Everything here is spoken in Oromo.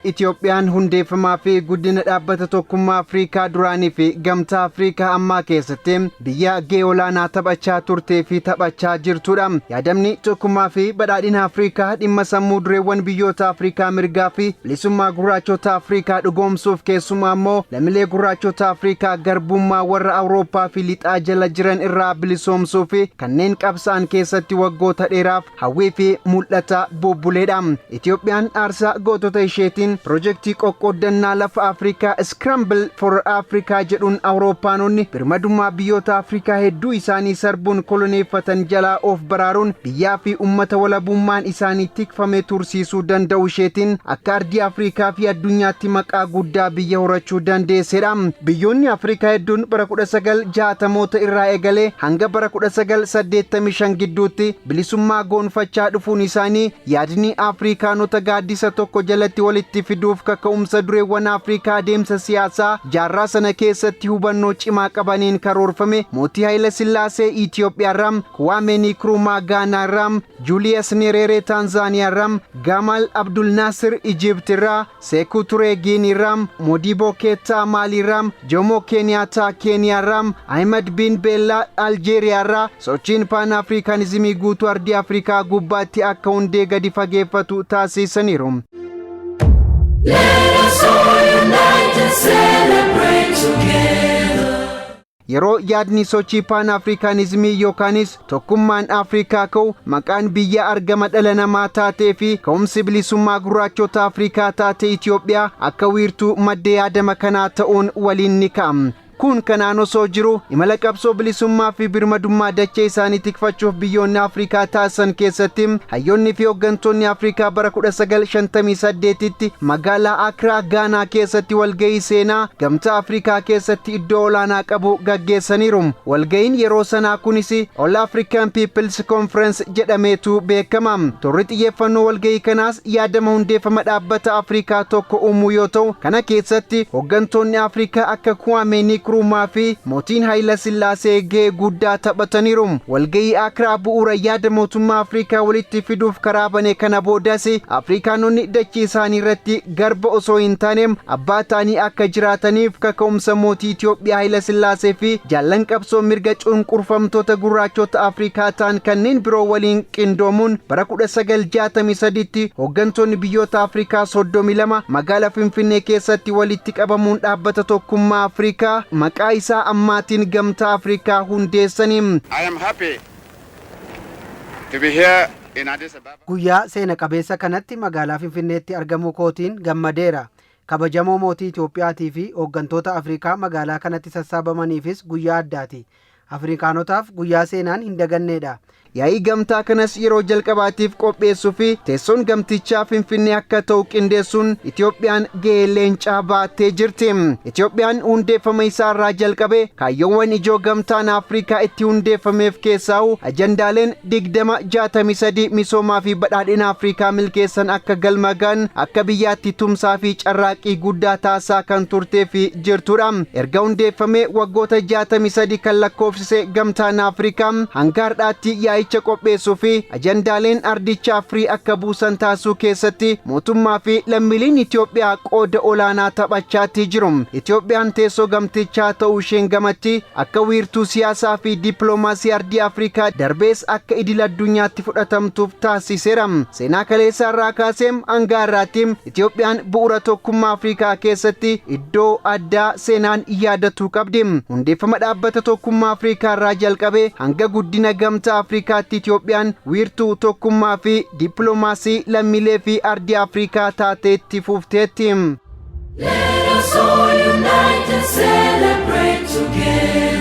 Itoophiyaan hundeeffamaa fi guddina Dhaabbata Tokkummaa Afriikaa duraanii fi Gamtaa Afriikaa ammaa keessatti biyya gahee olaanaa taphachaa turtee fi taphachaa jirtudha. Yaadamni tokkummaa fi badhaadhina Afriikaa dhimma sammuu dureewwan biyyoota Afriikaa mirgaa fi bilisummaa gurraachota Afriikaa dhugoomsuuf, keessumaa immoo lammiilee gurraachota Afriikaa garbummaa warra Awurooppaa fi lixaa jala jiran irraa bilisoomsuu fi kanneen qabsa'an keessatti waggoota dheeraaf hawwii fi mul'ata bubbuleedha. Itoophiyaan aarsaa gootota isheetiin pirojektii qoqqooddannaa lafa Afrikaa Scramble for Africa jedhuun Awurooppaanonni birmadummaa biyyoota Afrikaa hedduu isaanii sarbuun koloneeffatan jalaa of baraaruun biyyaa fi uummata walabummaan isaanii tikfame tursiisuu danda'u isheetiin akka ardii Afrikaa fi addunyaatti maqaa guddaa biyya horachuu dandeessedha. Biyyoonni Afrikaa hedduun bara 1960moota irraa eegalee hanga bara 1985 gidduutti bilisummaa goonfachaa dhufuun isaanii yaadni Afrikaanota gaaddisa tokko jalatti walitti fiduuf kaka'umsa dureewwan Afrikaa adeemsa siyaasaa jaarraa sana keessatti hubannoo cimaa qabaniin karoorfame mootii Haayila Sillaasee Itoophiyaarraa, Kwame Nkrumah Gaanaarraa, Julius Nyerere Taanzaaniyaarraa, Gamal Abdul Nasir Ijiptirraa, Seeku Turee Giiniirraa, Modibo Keetaa Maaliirraa, Jomo Kenyatta Keeniyaarraa, Ahmed Bin Bella Aljeeriyaarraa sochiin Paan Afrikaanizimii guutuu ardii Afrikaa gubbaatti akka hundee gadi fageeffatu taasisaniiru. Let us all unite and celebrate together. Yeroo yaadni sochii Paan Afrikaanizimii yookaanis tokkummaan Afrikaa ka'u, maqaan biyya argama dhala namaa taatee fi ka'umsi bilisummaa gurraachota Afrikaa taate Itoophiyaa akka wiirtuu madda yaadama kanaa ta'uun waliin ni ka'a. Kun kanaan osoo jiru, imala qabsoo bilisummaa fi birmadummaa dachee isaanii tikfachuuf biyyoonni Afrikaa taasisan keessatti hayyoonni fi hooggantoonni Afrikaa bara 1958tti magaalaa Akraa Gaanaa keessatti walgahii seenaa Gamtaa Afrikaa keessatti iddoo olaanaa qabu gaggeessaniiru. Walgahiin yeroo sanaa kunis All African Peoples Conference jedhameetu beekama. Torri xiyyeeffannoo walgahii kanaas yaadama hundeeffama dhaabbata Afrikaa tokko uumuu yoo ta'u, kana keessatti hooggantoonni Afrikaa akka Kwame Nkrumah fi mootiin Haayila Sillaasee gahee guddaa taphataniiru. Walgahii Akraa bu'uura yaada mootummaa Afrikaa walitti fiduuf karaa bane kana boodas Afrikaanonni dachee isaanii irratti garba osoo hin taane abbaa ta'anii akka jiraataniif kaka'umsa mootii Itoophiyaa Haayila Sillaasee fi jaallan qabsoo mirga cunqurfamtoota gurraachota Afrikaa ta'an kanneen biroo waliin qindoomuun bara 1963tti hooggantoonni biyyoota Afrikaa 32 magaalaa Finfinnee keessatti walitti qabamuun Dhaabbata Tokkummaa Afrikaa maqaa isaa ammaatiin Gamtaa Afrikaa hundeessanii. I am happy to be here in Addis Ababa. Guyyaa seena qabeessa kanatti magaalaa Finfinneetti argamuu kootiin gammadeera. Kabajamoo mootii Itoophiyaatii fi hooggantoota Afrikaa magaalaa kanatti sassaabamaniifis guyyaa addaati. Afrikaanotaaf guyyaa seenaan hin daganneedha. Yaa'ii gamtaa kanas yeroo jalqabaatiif qopheessuu fi teessoon gamtichaa Finfinnee akka ta'u qindeessuun Itoophiyaan gahee leencaa baattee jirti. Itoophiyaan hundeeffama isaarraa jalqabee kaayyoowwan ijoo Gamtaan Afrikaa itti hundeeffameef keessaa'u ajandaaleen 2063 misoomaa fi badhaadhina Afrikaa milkeessan akka galma ga'an akka biyyaatti tumsaa fi carraaqqii guddaa taasisaa kan turtee fi jirtudha. Erga hundeeffamee waggoota 63 kan lakkoofsise Gamtaan Afrikaa hanga har'aatti yaa'icha qopheessuu fi ajandaaleen ardichaa firii akka buusan taasisuu keessatti mootummaa fi lammiileen Itoophiyaa qooda olaanaa taphachaatti jiru. Itoophiyaan teessoo gamtichaa ta'uu isheen gamatti akka wiirtuu siyaasaa fi dippiloomaasii ardii Afrikaa darbees akka idil addunyaatti fudhatamtuuf taasiseera. Seenaa kaleessaa irraa kaasee hanga har'aatti Itoophiyaan bu'uura tokkummaa Afrikaa keessatti iddoo addaa seenaan yaadatu qabdi. Hundeeffama Dhaabbata Tokkummaa Afrikaa irraa jalqabee hanga guddina Gamtaa Afrikaatti Itoophiyaan wiirtuu tokkummaa fi dippiloomaasii lammiilee fi ardii Afrikaa taateetti fufteetti. Let us all unite and celebrate together.